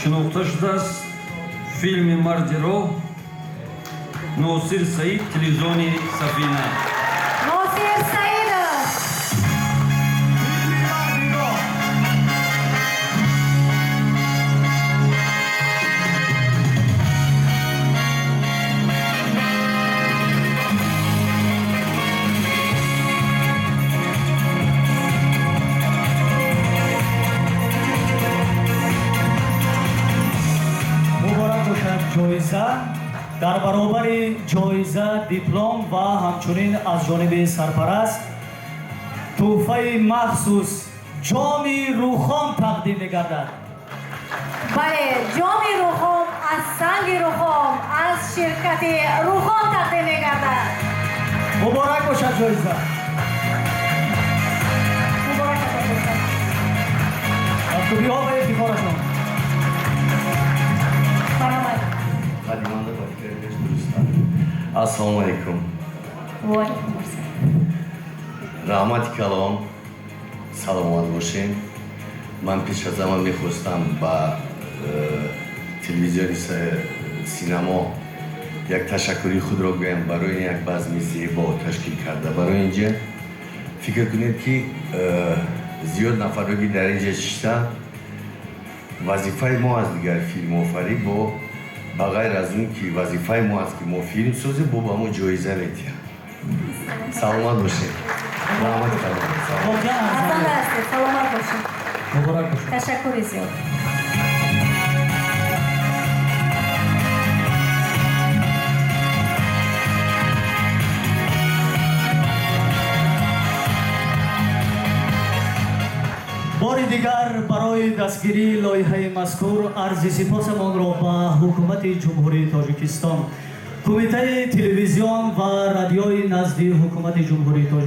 Шинохта шудааст. Филми «Марди роҳ», Носир Саид, телевизиони Сафина. Носир Саидов. Филми «Марди роҳ». Муборак бошад ҷоиза. Дар баробари ҷоиза, диплом ва ҳамчунин аз ҷониби сарпараст тӯҳфаи махсус, ҷоми рухон тақдим мегардад. Бале, ҷоми рухон аз санги рухон, аз ширкати Рухон тақдим мегардад. Муборак бошад ҷоиза. Муборакатон бошад. Дастгириҳо ва ифтихорашон. Марҳамат. Қадиманда ба фикраш дурустам. Ассалому алайкум. Ва алайкум ассалом. Раҳмати калон, саломат бошем. Ман пеш аз ҳама мехостам ба телевизиони Синамо як ташаккури худро гӯям барои як базми зебо ташкил карда. Барои инҷа фикр кунед, ки зиёд нафарое ки дар инҷа шиштанд, вазифаи мо аз дигар филмофарӣ бо ба ғайр аз он ки вазифаи мо аст, ки мо филм созем, бо ба мо ҷоиза медиҳанд. Саломат бошед, раҳмати калон. Воқеан Арзанда арзанда. ҳастед, саломат бошед. Муборак бошад. Ташаккури зиёд. Бори дигар барои дастгирии лоиҳаи мазкур арзи сипосамонро ба Ҳукумати Ҷумҳурии Тоҷикистон, Кумитаи телевизион ва радиои назди Ҳукумати Ҷумҳурии Тоҷикистон.